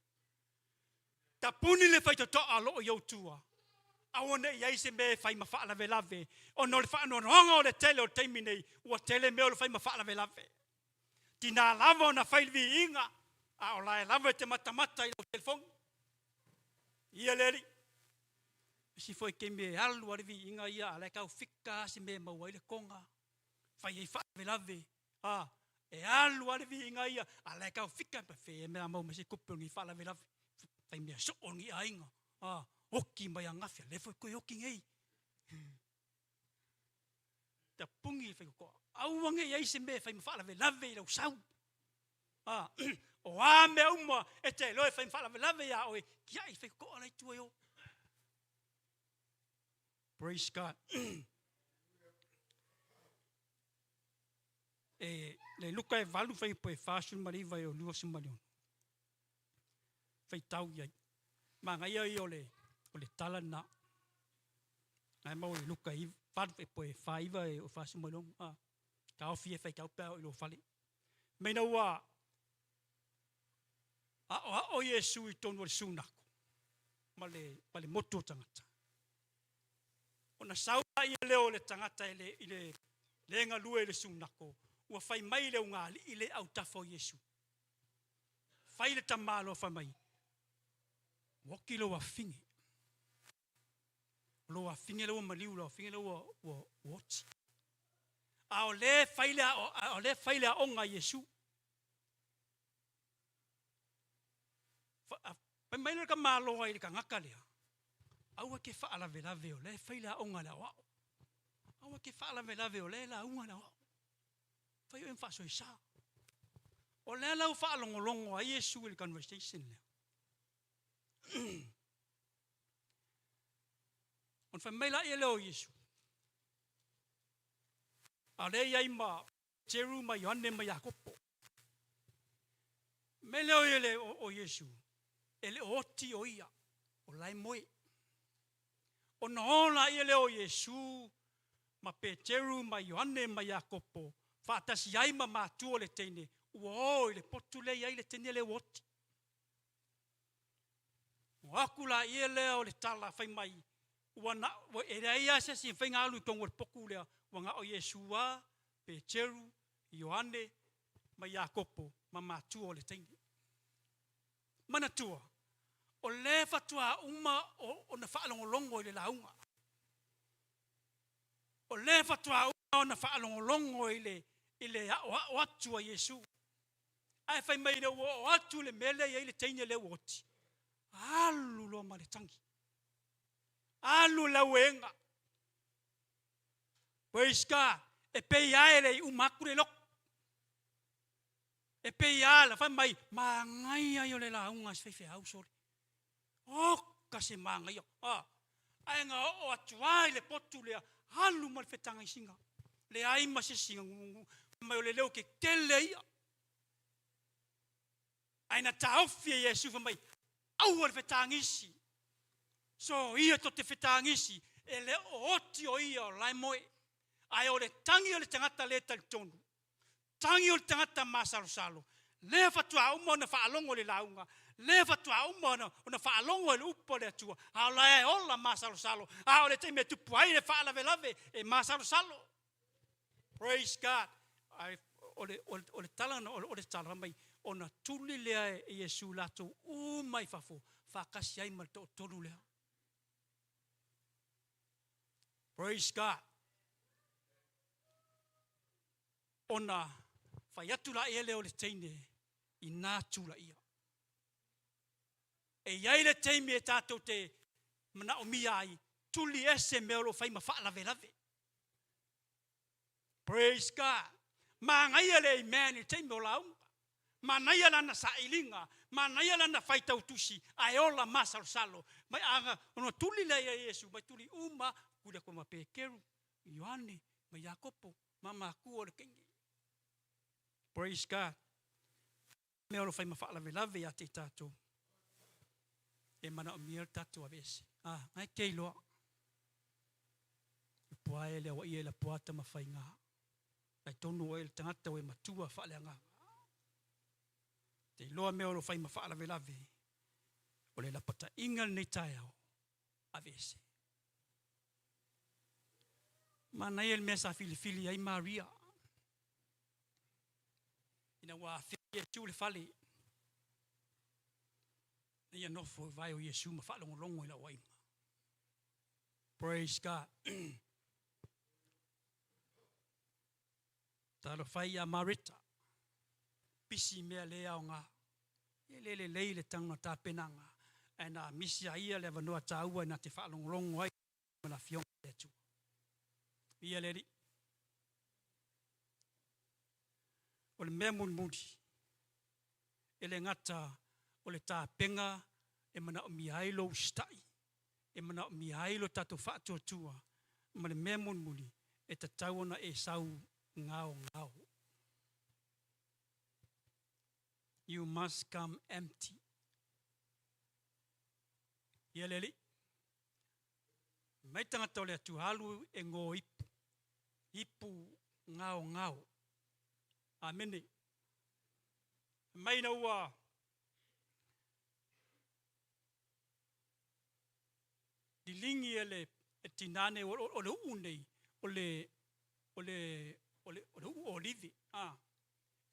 Tapuni le faitotoa o lo o i ou tua, aua ne i i ai se mea e fai ma faalavelave, ona o le faanoanoaga o le tele o le taimi nei, ua tele mea o le fai ma faalavelave. Tina lava ona fai le viiga, a o lae lava e te matamata i lau telefoni. Ia le Alii. Isi foi taimi e alu lava le viiga ia, a o la e tau fika lava se mea e maua ai le toga, fai ai faalavelave, a, e alu lava le viiga ia, a o la e tau fika, fe mea a maua mai se tupe o lenei faalavelave, fai mea soo o lenei aiga, a, oti mai ananafi, a o lea foi toe oti nei. Tapuni le faitotoa. Aua ne i ai se mea e fai ma faalavelave i lau sau. A, o a mea uma e te iloa e fai ma faalavelave iā oe, tiai le faitotoa la i tua i o. Praise God. E, le Luka e 8 fuaiupu e 49 e o 26. Faitau i ai. Manaia ia o le, o le tala lena. Na e maua i Luka i 8 e poe 49 e o 46. A, taofi e faitau pe a oo i lou fale. Mei na ua aoao Iesu i totonu o le sunako ma le, ma le motu o tagata. Ona sau laia lea o le tagata i le, i le le galue i le sunako, ua fai mai le ugaalii lea i autafa o Iesu. Fai le tamaloa fai mai, ua oti lou afafine. O lou afafine lea ua maliu, lou afafine lea ua, ua, ua oti. A o lea fai le, a o lea fai le aoga a Iesu. Fai mai le tamaloa i le tagata lea, aua te faalavelave o lea e fai le aoga a le aoao. Aua te faalavelave o lea e lauga le aoao. Fai oe ma faasoesa. O lea la ua faalogologo ai Iesu i le conversation lea. Ona fai mai laia lea o Iesu, a o lea e i ai ma Peteru ma Ioane ma Iakopo. Mea lea o le o Iesu, e le o oti o ia, o la e moe. Ona o laia lea o Iesu ma Peteru ma Ioane ma Iakopo, faatasi ai ma matua o le teine, ua o i le potu lea e i ai le teine lea ua oti. Ua atu laia lea o le tala fai mai, ua na, ua, e leai lava se isi e mafai ona alu i totonu o le potu lea, ua na o Iesu lava, Peteru, Ioane ma Iakopo ma matua o le teine. Manatua, o lea faatoa uma ona faalogologo i le lauga. O lea faatoa uma ona faalogologo i le, i le aoao atu a Iesu. Ae fai mai ina ua oo atu i le mea lea e i ai le teine lea ua oti, alu loa ma le tagi. Alu le aueega. Praise God. E pei lava e le i uma atu le lotu. E pei lava, fai mai, manaia ia o le lauga a se faifeau sole. Oka se manaia. Ah. Ae na oo atu lava i le potu lea, alu ma le fetagaisiga. Leai ma se isi na Mai o le leo tetele ia. Ae na taofi e Iesu fai mai, aua le fetagisi. So ia to te fetagisi, e le o oti o ia o la e moe. Ae o le tagi a le tagata le talitonu, tagi o le tagata masalosalo, lea faatoa uma ona faalogo i le lauga, lea faatoa uma ona faalogo i le upu a le Atua, a o la e ola masalosalo, a o le taimi e tupu ai le faalavelave, e masalosalo. Praise God. Ae o le, o le, o le tala, o le tala mai, ona tuli lea e Iesu latou uma i fafo, faatasi ai ma le toatolu lea. Praise God. Ona fai atu laia lea o le teine i nā tulaia. E i ai le taimi e tatou te manaomia ai, tuli ese mea o lo o fai ma faalavelave. Praise God. Manaia le amen i le taimi o lauga. Manaia lana sailiga, manaia lana faitau tusi, ae ola masalosalo. Mai aga, ona tuli lea ia Iesu, mai tuli uma, tuli atu ma Peteru, Ioane, ma Iakopo, ma matua o le teine. Praise God. Mea o lo o fai ma faalavelave ia te i tatou, e manaomia le tatou aveese. Ah, na e te iloa. I pua e le aua ia e la pua ta mawhainga. Ai tonu oe le tagata o e matua faaleagaga. Te iloa mea o lo o fai ma faalavelave, o le lapataiga lenei taeao, aveese. Manaia le mea sa filifili ai Maria. Ina ua afea Iesu i le fale, na ia nofo i vae o Iesu ma faalogologo i lau aiga. Praise God. Talofa e ia Mareta, pisi mea le aoga. E le lelei le taga tapenaga, ae na misi a ia le avanoa taua na te faalogologo ai ma le Afioga i le Atua. Ia le Alii. O le mea mulimuli, e le gata o le tapena e manaomia ai lou usitai, e manaomia ai lo tatou faatuatua, ma le mea mulimuli, e tatau ona e sau gaogao. You must come empty. Ia le Alii. Mai tagata o le Atua alu e go ipu, ipu gaogao. Amene. Mai na ua liligi e le tinā nei, o le u'u nei, o le, o le, o le, o le u'u olive. Ah.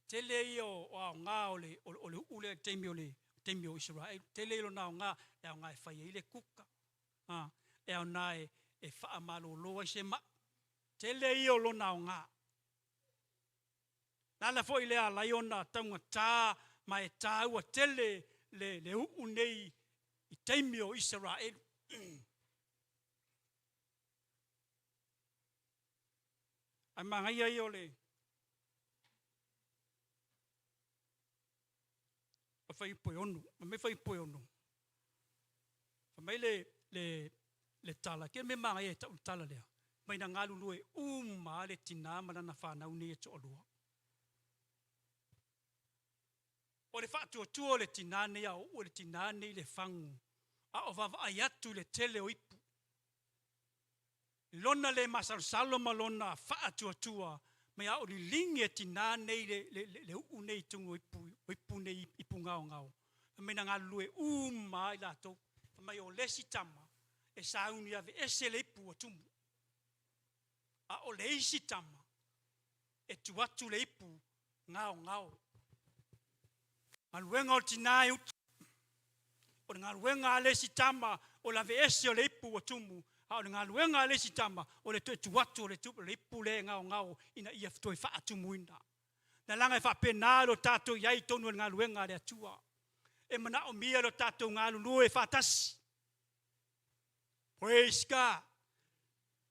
Tele ia o aoga o le, o le u'u lea i le taimi o le taimi o Isaraelu. Tele ia lona aoga, e aoga e fai ai le kuka, ah, e aoga e, e faamalolo ai se ma'i. Tele ia o lona aoga. O le ala foi lea ala ai ona taugata ma e taua tele le, le u'u nei i taimi o Isaraelu. Ae manaia ia o le fuaiupu e 6. Fai mai fuaiupu e 6. Fai mai le, le, le tala, ke mea manaia e tau le tala lea. Mai na galulue uma le tinā ma lana fanau nei e toalua. O le faatuatua o le tinā nei a uu e le tinā nei le fagu, a o vaavaai atu i le tele o ipu. Lona le masalosalo ma lona faatuatua mai a o liligi e tinā nei le, le, le, le uu nei i totonu o ipu, o ipu nei, ipu gaogao. Fai mai na galulue uma lava i latou. Fai mai o le isi tama e sauni aveese le ipu ua tumu. A o le isi tama e tu atu le ipu gaogao. Galuega o le tinā e uta. O le galuega a le isi tama o le aveese o le ipu ua tumu, a o le galuega a le isi tama o le toe tu atu o le ipu lea e gaogao ina ia toe faatumuina. Na laga e faapena lo tatou i ai i totonu o le galuega a le Atua. E manaomia lo tatou galulue faatasi. Praise God.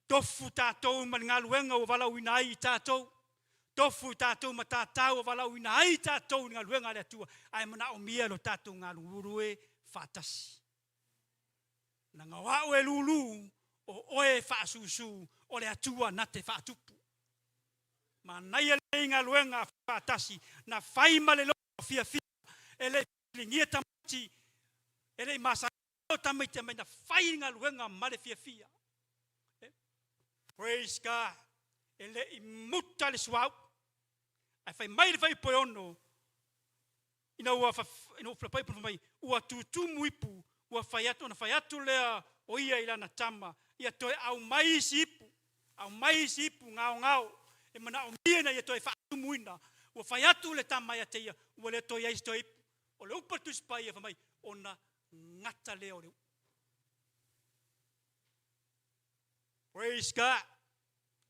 Tofu tatou ma le galuega ua valaauina ai i tatou. Tofu tatou ma tatau ua valaauina ai tatou i le galuega a le Atua, ae manaomia lo tatou galulue faatasi. Leaga o au e lulu, o oe e faasusu, o le Atua na te faatupu. Manaia lenei galuega faatasi na fai ma le loto fiafia e le i fesiligia tamaiti, e le i masani tamaiti aumai na fai galuega ma le fiafia. Praise God. E le i muta le suauu. Ae fai mai le fuaiupu e 6, ina ua fai mai, ua tutumu ipu, ua fai atu, ona fai atu lea o ia i lana tama, ia toe aumai isi ipu, aumai isi ipu gaogao, e manaomia ina ia toe faatumuina. Ua fai atu le tama ia te ia, ua le toe i ai se toe ipu. O le upu a le Tusi Paia fai mai, ona gata lea o le uu. Praise God.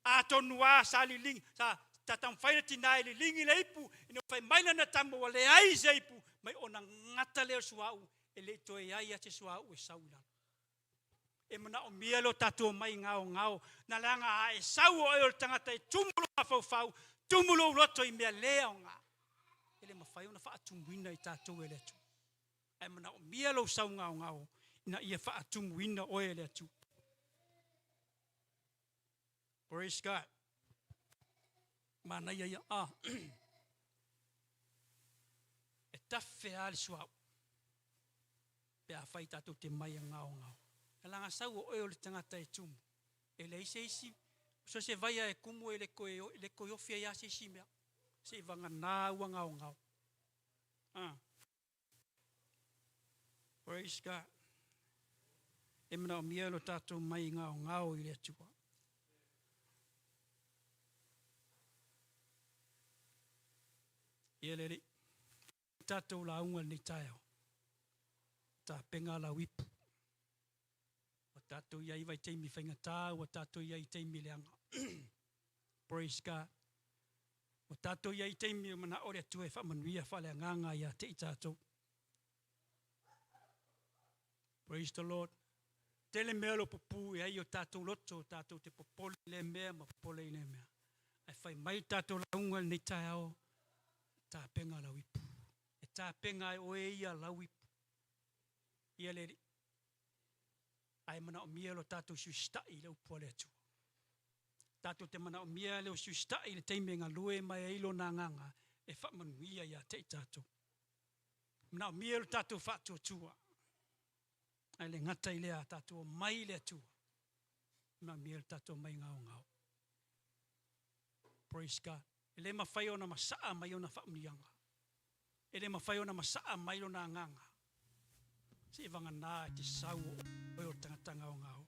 Atonu lava sa liligi, sa taumafai le tina e liligi le ipu, ina ua fai mai lana tama ua leai se ipu, mai ona gata lea o le suauu, e le i toe i ai lava se suauu e sau i lalo. E manaomia lo tatou omai gaogao, na leaga a e sau o oe o le tagata e tumu lou mafaufau, tumu lou loto i mea le aoga, e le mafai ona faatumuina i tatou e le Atua. Ae manaomia lou sau gaogao ina ia faatumuina oe e le Atua. Praise God. Manaia ia. Ah. E tafe lava le suauu pe afai tatou te mai e gaogao. E leaga sau o oe o le tagata e tumu. E leai se isi, so o se vaia e tumu e le toe ofi ai lava se isi mea. Seivagana ua gaogao. Ah. Praise God. E manaomia lo tatou mai gaogao i le Atua. Ia le Alii, tatou lauga i lenei taeao, tapena lau ipu. Ua tatou i ai i vaitaimi faigata, ua tatou i ai i taimi leaga. Praise God. Ua tatou i ai i taimi o manao le Atua e faamanuia faaleagaga ia te i tatou. Praise the Lord. Tele mea o lo o pupū i ai o tatou loto, tatou te popole i lea mea ma popole i lea mea. Ae fai mai le tatou lauga i lenei taeao, tapena lau ipu. E tapena e oe ia lau ipu. Ia le Alii. Ae manaomia lo tatou siusitai i le upu a le Atua. Tatou te manaomia le siusitai i le taimi e galue mai ai Lona Agaga e faamanuia ia te i tatou. Manaomia lo tatou faatuatua. Ae le gata i lea, tatou omai i le Atua. Manaomia lo tatou omai gaogao. Praise God. E le mafai ona masaa mai ona faamanuiaga. E le mafai ona masaa mai lona agaga. Seivagana e te sau o oe o le tagata gaogao.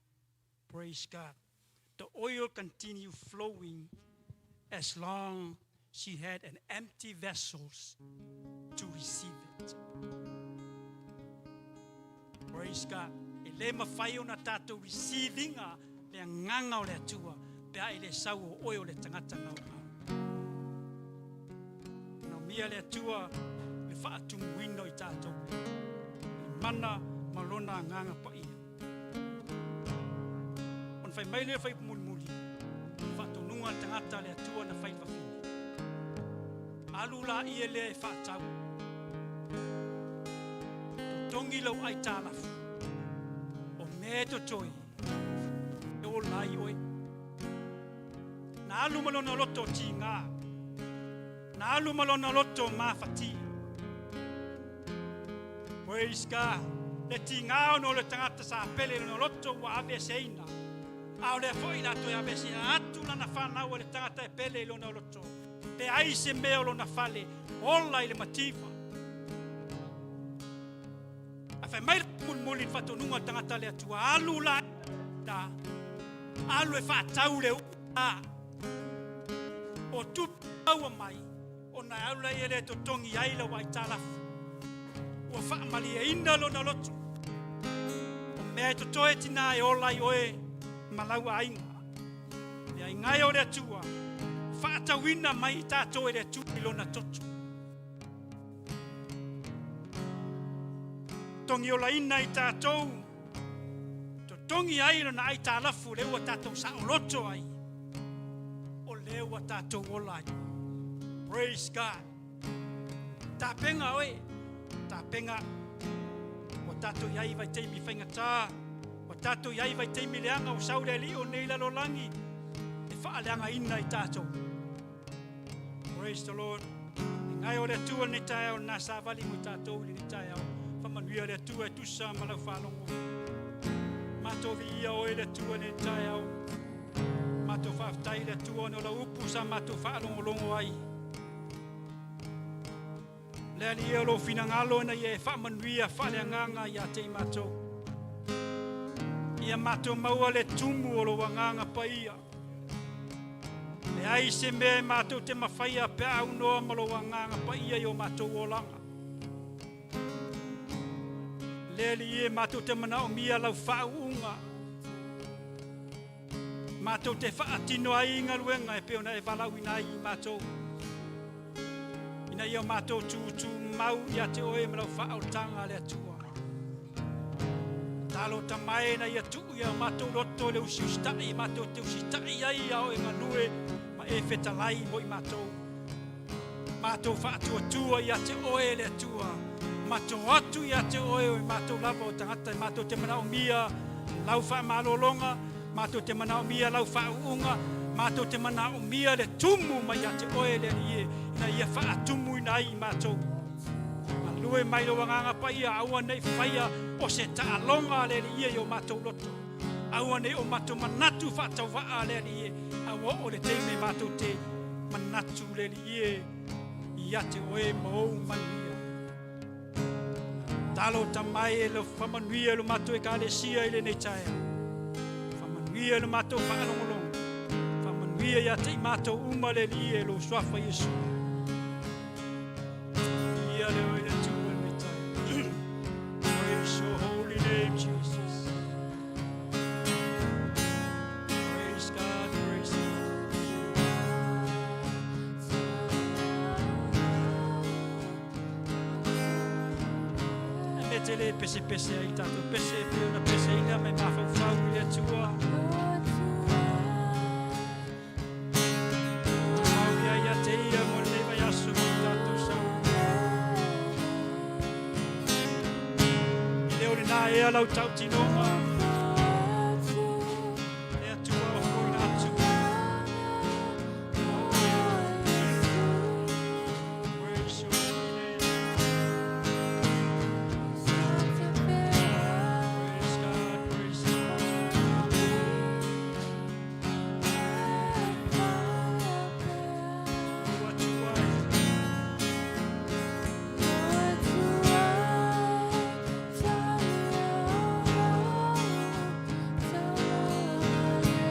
Praise God. The oil continued flowing as long she had an empty vessels to receive it. Praise God. E le mafai ona tatou receive ina le agaga o le Atua pe a e le sau o oe o le tagata gaogao. Manaomia le Atua le faatumuina o i tatou i le mana ma lona agaga paia. Ona fai mai lea fuaiupu mulimuli, faatonuga le tagata a le Atua na fai i le fafine. Alu laia lea e faatau. Totogi lau aitalafu. O mea e totoe, e ola ai oe. Na alu ma lona loto tiga. Na alu ma lona loto mafatia. Praise God. Le tiga ona o le tagata sa pele i lona loto ua aveeseina. A o lea foi la toe aveeseina atu lana fanau e le tagata e pele i lona loto. Pe ai se mea o lona fale, ola i le mativa. Ae fai mai le mulimuli i le faatonuga a le tagata a le Atua, alu la, alu e faatau le uu la. O tupe maua mai, ona e alu lea e totogi ai lau aitalafu. Ua faamalieina lona loto. O mea e totoe tina e ola ai oe ma lau aiga. Le aiga e o le Atua, faatauina mai i tatou e le Atua i lona toto. Togiolaina i tatou, totogi ai lona aitalafu lea ua tatou saoloto ai, o lea ua tatou ola ai. Praise God. Tapena oe, tapena. Ua tatou i ai i vaitaimi faigata, ua tatou i ai i vaitaimi leaga ua sau le alii o nei lalolagi e faaleagaina i tatou. Praise the Lord. Le gae o le Atua lenei taeao lena savali mo i tatou i lenei taeao. Faamanuia le Atua e tusa ma lau faalogo. Matou viia oe le Atua i lenei taeao. Matou faafetai i le Atua ona o lau upu sa matou faalogologo ai. Le Alii e o lou finagalo ina ia e faamanuia faaleagaga ia te i matou. Ia matou maua le tumu o lou agaga paia. Leai se mea e matou te mafaia pe a aunoa ma lou agaga paia i o matou olaga. Le Alii e matou te manaomia lau faauuga. Matou te faatino ai galuega e pei ona e valaauina ai i matou. Ina ia matou tutumau ia te oe ma lau faaolataga a le Atua. Talo tamae ina ia tuu ia matou loto le usiusitai matou te usitai ai ia oe galue ma e fetalai mo i matou. Matou faatuatua ia te oe le Atua. Matou atu ia te oe o i matou lava o tagata e matou te manaomia lau faamalologa, matou te manaomia lau faauuga, matou te manaomia le tumu mai ia te oe le Alii e, ina ia faatumuina ai i matou. Galue mai lou agaga paia, aua ne i faia o se taaloga a le Alii e i o matou loto. Aua ne i o matou manatu faatauvaa a le Alii e, a ua oo le taimi e matou te manatu le Alii e ia te oe ma ou manuia. Talo tamai e lo faamanuia i lo matou ekalesia i lenei taeao. Faamanuia i lo matou faalogologo. Faamanuia ia te i matou uma le Alii e lou suafa Iesu. Ia le oe le Atua i lenei taeao. Praise your holy name, Jesus. Praise God, praise God. E me te le pesepese ai tatou pese e pei ona peseina me mafaufau i le Atua. Mau ia ia te ia mo lenei vaiaso mo le tatou sau. E le o lena ea lau tautinoga. Le Atua o foina atu. Praise your holy name. Praise God, praise God. O Atua e.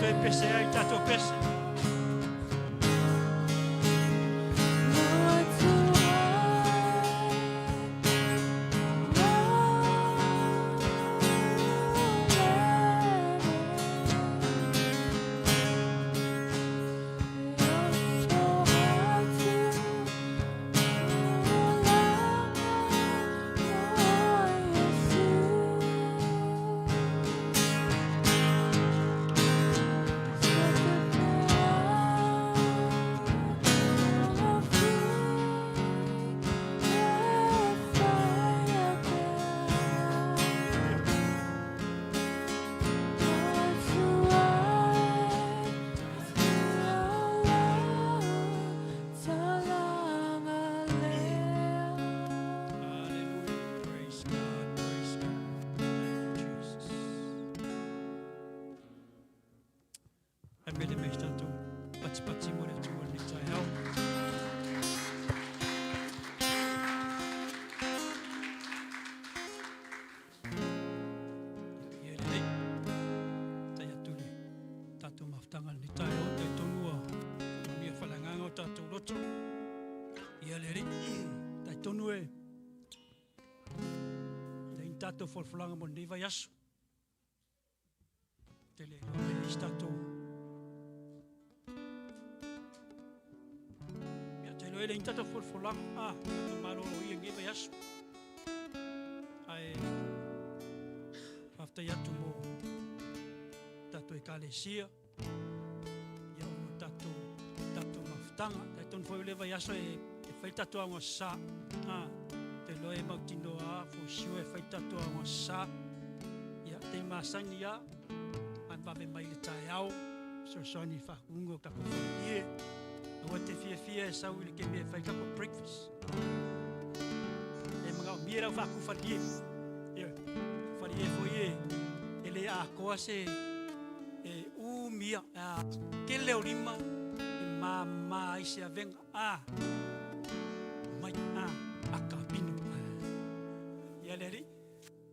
Toe pese ai tatou pese. Hallelujah. Praise God, praise God. Thank you, Jesus. E mele mai tatou patipati mo le Atua lenei taeao. Ia lelei. Tai atu le tatou mafutaga lenei taeao, tai tonu a manuia faaleagaga o tatou loto. Ia lelei. Tai tonu e leai ni tatou folafolaga mo lenei vaiaso. Te le iloa pe i ai se tatou Ia, te iloa e leai ni tatou folafolaga, a, tatou malolo ia i lenei vaiaso. Ae faafetai atu mo tatou ekalesia, ia ona o tatou tatou mafutaga. Talitonu foi o lea vaiaso e, e fai le tatou aoga sā. A, te iloa e mautinoa a, for sure e fai le tatou aoga sā. Ia, taimi masani a, ae vave mai le taeao, fesoasoani i le faatunuga o tatou faleie. Aua te fiafia pea e sau i le taimi e fai ai le tatou breakfast. E manaomia le au faatufalie. Ioe, falie foi e e le atoa se e umi ia, a tele o lima e mama ai se avega. A mai a ata pinu. Ia le alii,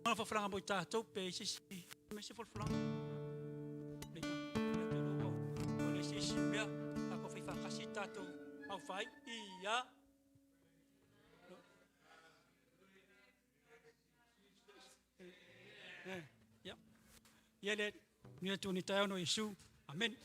mana folafolaga mo i tatou pe i se isi me se folafolaga. Ia te lou o le isi mea, tatou fai faatasi tatou aufai ia. Ia, ia le, ni atu ni taeao no Iesu. Amen.